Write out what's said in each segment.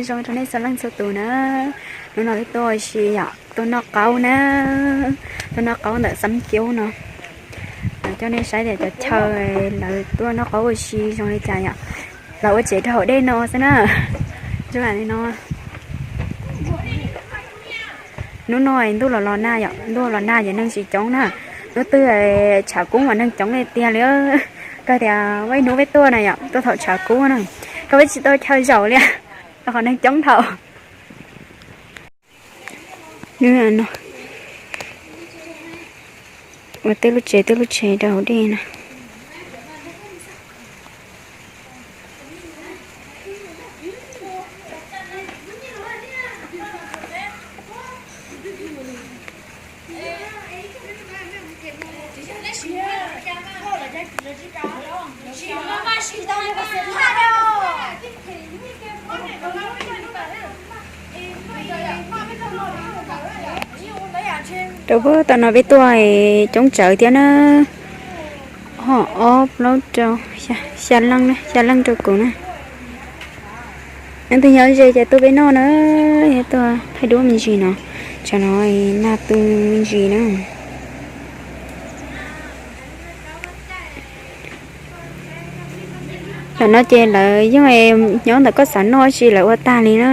Zoo rau nej txhua leej txhua tus na. Hnub no peb tuaj ua si yom, tuaj noj qaub na, tuaj noj qaub ntawm Xab Cub no. Coj nej saib tias cov chaw lawv tuaj noj qaub ua si zoo li cas yom. Lawv ua tsev rau hauv dej no xwb na. Zoo li no. Hnub no ntuj los los nag yom, ntuj los nag ces neeg tsis coob na. Hnub twg tshav kub mas neeg coob li tiag li. Koj tias ib hnub peb tuaj na yom, tuaj thaum tshav kub na, koj peb tsis tau chaw zaum li, rau qhov neeg coob dhau. Ua tej lub tsev tej lub tsev rau hauv dej na. Rau puag tom no peb tuaj coob tsawv thiab na. Ho ob plaub rau xya leej, xya leej rau kuv na. Leej twg nyob ze ces tuaj peb noj na, yog tuaj thaij duab me ntsis no, tsam no nag tu me ntsis na. Tam no ces lawv yeej nyob ntawm koj xav noj tsi lawv ua tag li na.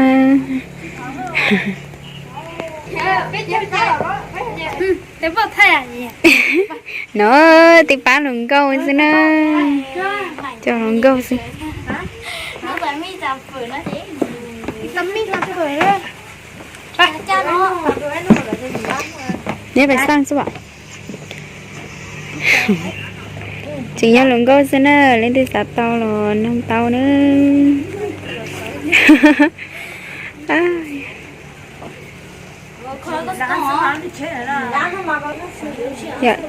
No, twb pab hluas nkauj xwb na. Cov hluas nkauj xwb. Neb pais xaj xwb. Tseem yog hluas nkauj xwb na, leej twg xav tau los noog tau na.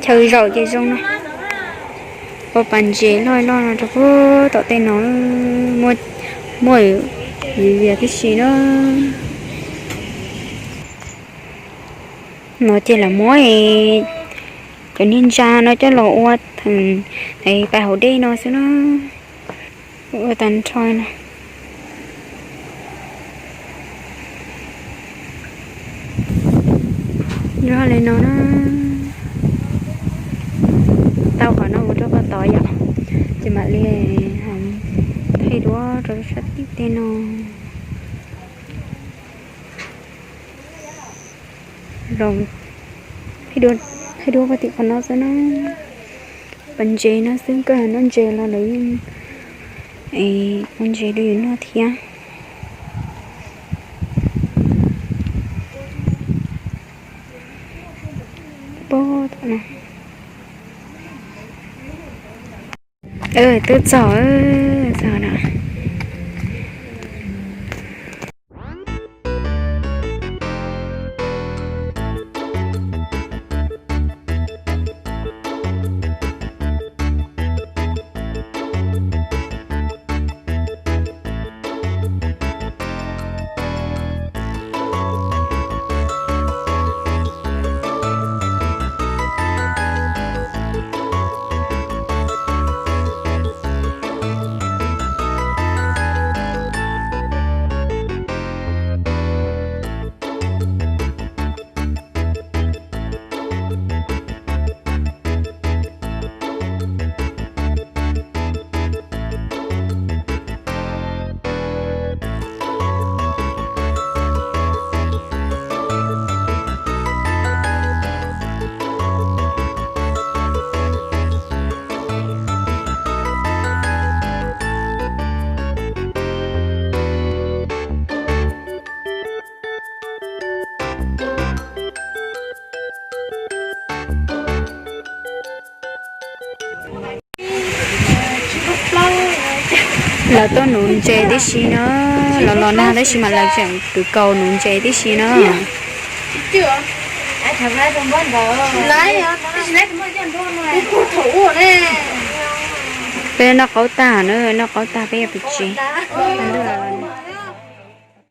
Chaw zaum ces zoo no. Ua pas ntses loj loj no rau puag tom tej no, muaj viav vias tib si na. No ces lawv muab cov niag ntsa no coj los ua theem pais hauv dej no xwb na. Ua tag nrho no. Zoo li no na. Tau qhov no mus rau qhov tod yom, ces mam li thaij duab rau sab tim tej no. Los thaij duab puag tim qhov no xwb na. Pas ntses no xwb, koj noj ntses los lawv yeej ua ntses rau yus noj thiab. Twb txog, txog no. Lawv tuaj nuv ntses tib si na, los los nag tab sis mas lawv tseem kwv kaus nuv ntses tib si na. Peb noj qaub tag na, noj qaub tag peb yuav pais tsev.